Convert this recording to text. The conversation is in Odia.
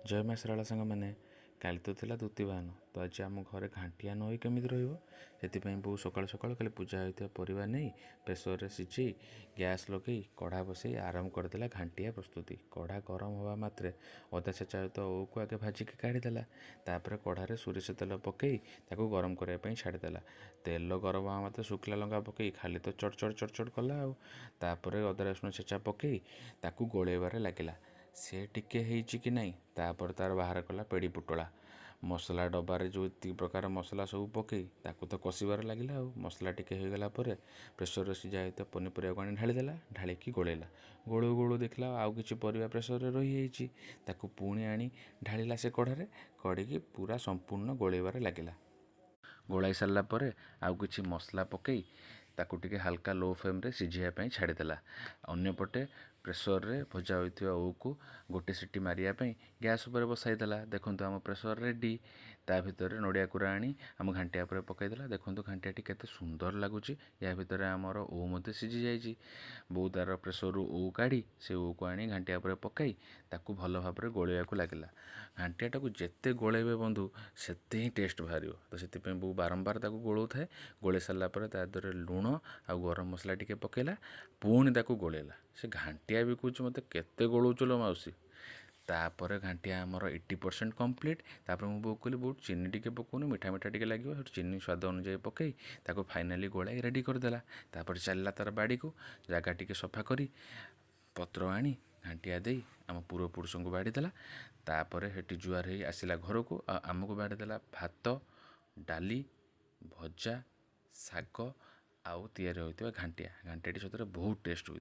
ଜୟ ମା ଶାରଳା ସାଙ୍ଗମାନେ। କାଲି ତ ଥିଲା ଦୁତିବାହନ, ତ ଆଜି ଆମ ଘରେ ଘାଣ୍ଟିଆ ନ ହୋଇ କେମିତି ରହିବ? ସେଥିପାଇଁ ବୋଉ ସକାଳୁ ସକାଳୁ କାଲି ପୂଜା ହୋଇଥିବା ପରିବା ନେଇ ପ୍ରେସରରେ ସିଝେଇ, ଗ୍ୟାସ୍ ଲଗେଇ କଢ଼ା ବସେଇ ଆରମ୍ଭ କରିଦେଲା ଘାଣ୍ଟିଆ ପ୍ରସ୍ତୁତି। କଢ଼ା ଗରମ ହେବା ମାତ୍ରେ ଅଦା ଛେଚା ହୋଇଥିବା ଓଉକୁ ଆଗେ ଭାଜିକି କାଢ଼ିଦେଲା। ତାପରେ କଢ଼ାରେ ସୋରିଷ ତେଲ ପକେଇ ତାକୁ ଗରମ କରିବା ପାଇଁ ଛାଡ଼ିଦେଲା। ତେଲ ଗରମ ହେବା ମାତ୍ରେ ଶୁଖିଲା ଲଙ୍କା ପକେଇ ଖାଲି ତ ଚଡ଼ ଚଡ଼ ଚଡ଼ ଚଡ଼ କଲା ଆଉ। ତାପରେ ଅଦା ରସୁଣ ଛେଚା ପକେଇ ତାକୁ ଗୋଳେଇବାରେ ଲାଗିଲା। ସେ ଟିକେ ହେଇଛି କି ନାହିଁ, ତାପରେ ତାର ବାହାର କଲା ପେଡ଼ି ପୁଟଳା। ମସଲା ଡବାରେ ଯେଉଁ ଏତିକି ପ୍ରକାର ମସଲା ସବୁ ପକେଇ ତାକୁ ତ କଷିବାରେ ଲାଗିଲା। ଆଉ ମସଲା ଟିକେ ହେଇଗଲା ପରେ ପ୍ରେସରରେ ସିଝା ହେଇଥିବା ପନିପରିବାକୁ ଆଣି ଢାଳିଦେଲା। ଢାଳିକି ଗୋଳେଇଲା। ଗୋଳଉ ଗୋଳଉ ଦେଖିଲା ଆଉ କିଛି ପରିବା ପ୍ରେସରରେ ରହିଯାଇଛି। ତାକୁ ପୁଣି ଆଣି ଢାଳିଲା ସେ କଢ଼ାରେ, କଢ଼ିକି ପୁରା ସମ୍ପୂର୍ଣ୍ଣ ଗୋଳେଇବାରେ ଲାଗିଲା। ଗୋଳାଇ ସାରିଲା ପରେ ଆଉ କିଛି ମସଲା ପକେଇ ତାକୁ ଟିକେ ହାଲକା ଲୋ ଫ୍ଲେମ୍ରେ ସିଝେଇବା ପାଇଁ ଛାଡ଼ିଦେଲା। ଅନ୍ୟପଟେ ପ୍ରେସରରେ ଭଜା ହୋଇଥିବା ଓଉକୁ ଗୋଟେ ସିଟି ମାରିବା ପାଇଁ ଗ୍ୟାସ୍ ଉପରେ ବସାଇଦେଲା। ଦେଖନ୍ତୁ, ଆମ ପ୍ରେସର ରେଡ଼ି। ତା ଭିତରେ ନଡ଼ିଆ କୋରା ଆଣି ଆମ ଘାଣ୍ଟିଆ ଉପରେ ପକାଇଦେଲା। ଦେଖନ୍ତୁ, ଘାଣ୍ଟିଆଟି କେତେ ସୁନ୍ଦର ଲାଗୁଛି। ୟା ଭିତରେ ଆମର ଓଉ ମଧ୍ୟ ସିଝି ଯାଇଛି। ବୋଉ ତାର ପ୍ରେସରରୁ ଓଉ କାଢ଼ି ସେ ଓଉକୁ ଆଣି ଘାଣ୍ଟିଆ ଉପରେ ପକାଇ ତାକୁ ଭଲ ଭାବରେ ଗୋଳେଇବାକୁ ଲାଗିଲା। ଘାଣ୍ଟିଆଟାକୁ ଯେତେ ଗୋଳେଇବେ ବନ୍ଧୁ, ସେତେ ହିଁ ଟେଷ୍ଟ ବାହାରିବ। ତ ସେଥିପାଇଁ ବୋଉ ବାରମ୍ବାର ତାକୁ ଗୋଳଉଥାଏ। ଗୋଳେଇ ସାରିଲା ପରେ ତା ଦେହରେ ଲୁଣ ଆଉ ଗରମ ମସଲା ଟିକେ ପକାଇଲା, ପୁଣି ତାକୁ ଗୋଳେଇଲା। ସେ ଘାଣ୍ଟିଆ ବି କହୁଛି, "ମୋତେ କେତେ ଗୋଳଉଛୁ ଲୋ ମାଉସୀ?" ତାପରେ ଘାଣ୍ଟିଆ ଆମର 80% କମ୍ପ୍ଲିଟ୍। ତାପରେ ମୁଁ ବୋଉକୁ କହିଲି, "ବୋଉ, ଚିନି ଟିକେ ପକଉନୁ, ମିଠା ମିଠା ଟିକେ ଲାଗିବ।" ସେଠୁ ଚିନି ସ୍ୱାଦ ଅନୁଯାୟୀ ପକାଇ ତାକୁ ଫାଇନାଲି ଗୋଳାଇ ରେଡ଼ି କରିଦେଲା। ତାପରେ ଚାଲିଲା ତାର ବାଡ଼ିକୁ। ଜାଗା ଟିକେ ସଫା କରି ପତ୍ର ଆଣି ଘାଣ୍ଟିଆ ଦେଇ ଆମ ପୂର୍ବପୁରୁଷଙ୍କୁ ବାଢ଼ିଦେଲା। ତାପରେ ସେଠି ଜୁହାର ହେଇ ଆସିଲା ଘରକୁ ଆଉ ଆମକୁ ବାଢ଼ିଦେଲା ଭାତ, ଡାଲି, ଭଜା, ଶାଗ ଆଉ ତିଆରି ହୋଇଥିବା ଘାଣ୍ଟିଆ। ଘାଣ୍ଟିଆଟି ସତରେ ବହୁତ ଟେଷ୍ଟ ହୋଇଥିଲା।